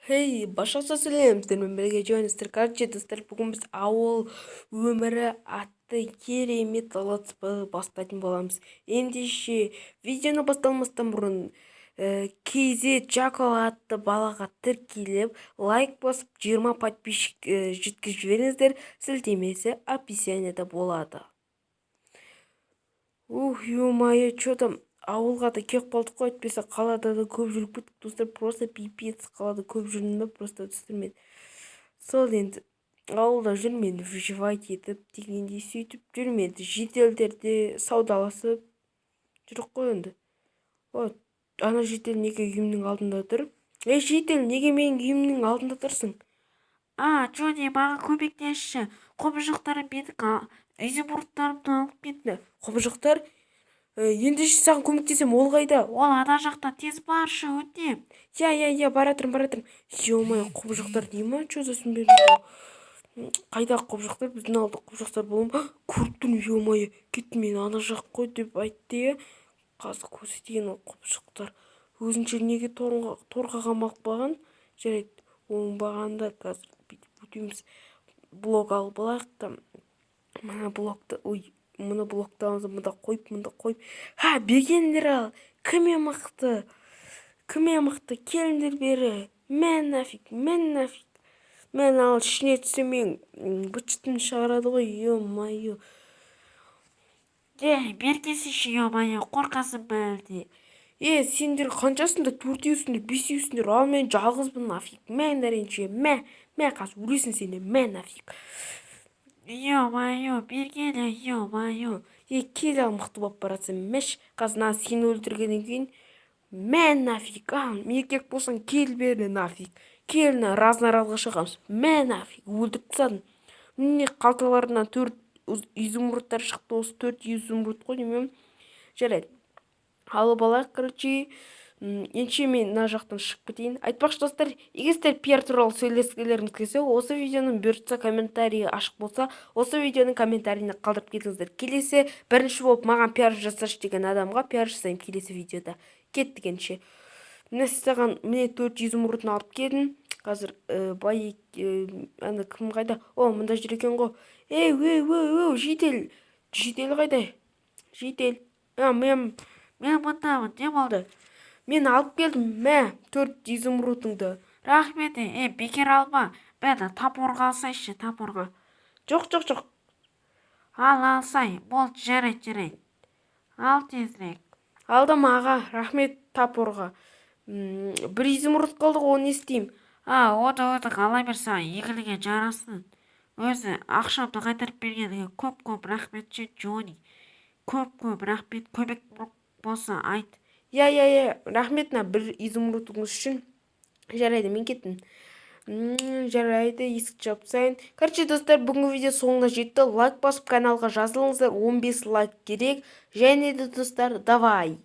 Хей, баршаңызға сәлем! Сіздермен бірге Джонистер. Короче, достар, бүгін біз «Ауыл өмірі» атты керемет летсплей бастайтын боламыз. Ендеше, видеоны басталмастан бұрын KZ Джако атты балаға тіркеліп, лайк басып, 20 подписчик жеткізіп жіберіңіздер. Сілтемесі описанияда болады. Ух, ё-моё, чё там, ауылға да келіп қалдық қой, әйтпесе қалада да көп жүріп кеттік, достар, просто пипец, қалада көп жүрдім ба, просто достар, мен сол енді ауылда жүрмін енді, выживать етіп дегендей, сөйтіп жүрмін енді, жительдерде саудаласып жүрік қой енді. Вот ана житель неге үйімнің алдында тұр? Ей, житель, неге менің үйімнің алдында тұрсың? А, Джонни, маған көмектесші. Құбыжықтар менің изумрудтарымды алып кетті. Құбыжықтар? Ендеше саған көмектесемін, ол қайда? Ол ана жақта, тез баршы, өтінемін. Иә, бара жатырмын, бара жатырмын. Ё-моё, құбыжықтар дей ма, че за сүмбелі? Қайдағы құбыжықтар? Біздің ауылда құбыжықтар бола ма? Көріп тұрмын, ё-моё, кеттім мен, ана жақ қой деп айтты, иә. Қазір көрсетейін. Ол құбыжықтар өзінше неге торға қамалып қойған? Жарайды, оңбағандар, қазір бүйтіп өтеміз. Блок алып алайық та, мына блокты, ой, мына блокты аламыз, мында қойып, мында қойып, ха, бергендер. Ал кім мықты, кім мықты, келіңдер бері! Мә, нафиг, мә, нафиг, мә! Ал ішіне түссе, мен быт шығарады ғой, ё-моё. Ей, бері келсейші, ё-моё, қорқасың ба әлде? Е, сендер қаншасыңдар? Төртеусіңдер, бесеусіңдер, ал мен жалғызбын. Нафиг, мә, ендеше, мә, мә, қазір өлесің сен де, мә, нафиг. Ё-моё, бері кел, ё-моё. Е, кел, ал, мықты болып баратсың, мәш, қазір мына сені өлтіргеннен кейін, мә, нафиг. Ал еркек болсаң, кел бері, нафиг, кел, мына раз на разға шығамыз. Мә, нафиг, өлтіріп тастадым. Міне, қалталарынан төрт изумрудтар шықты. Осы төрт изумруд қой деймін. Жарайды, алып алайық. Короче, ендеше мен мына жақтан шығып кетейін. Айтпақшы, достар, егер сіздер пиар туралы сөйлескілеріңіз келсе, осы видеоның, бұйыртса, комментарийі ашық болса, осы видеоның комментарийіне қалдырып кетіңіздер. Келесі бірінші болып маған пиар жасашы деген адамға пиар жасаймын келесі видеода. Кеттік ендеше. Міне, саған, міне, төрт изумрудын алып келдім. Қазір бай, ана кім қайда? О, мында жүр екен ғой. Ей, ей, ей, ей, житель, житель қайда, житель? А, мен Мен мындамын, не болды? Мен алып келдім, мә, төрт изумрудыңды. Рахмет. Е, бекер алма, міне, топорға алсайшы, топорға. Жоқ, жоқ, жоқ. Ал, алсай, болды, жарайды, жарайды, ал тезірек. Алдым, аға, рахмет топорға. Бір изумруд қалды ғой, оны не істеймін? А, оны өзің ала бер, саған игіліге жарасын. Өзі ақшамды қайтарып бергеніңе көп көп рахмет ше, Джонни, көп көп рахмет. Көмек болса, айт. Иә, рахмет мына бір изумрудыңыз үшін. Жарайды, мен кеттім. Жарайды, есікті жауып тастайын. Короче, достар, бүгінгі видео соңына жетті. Лайк басып, каналға жазылыңыздар, 15 лайк керек. Және де, достар, давай.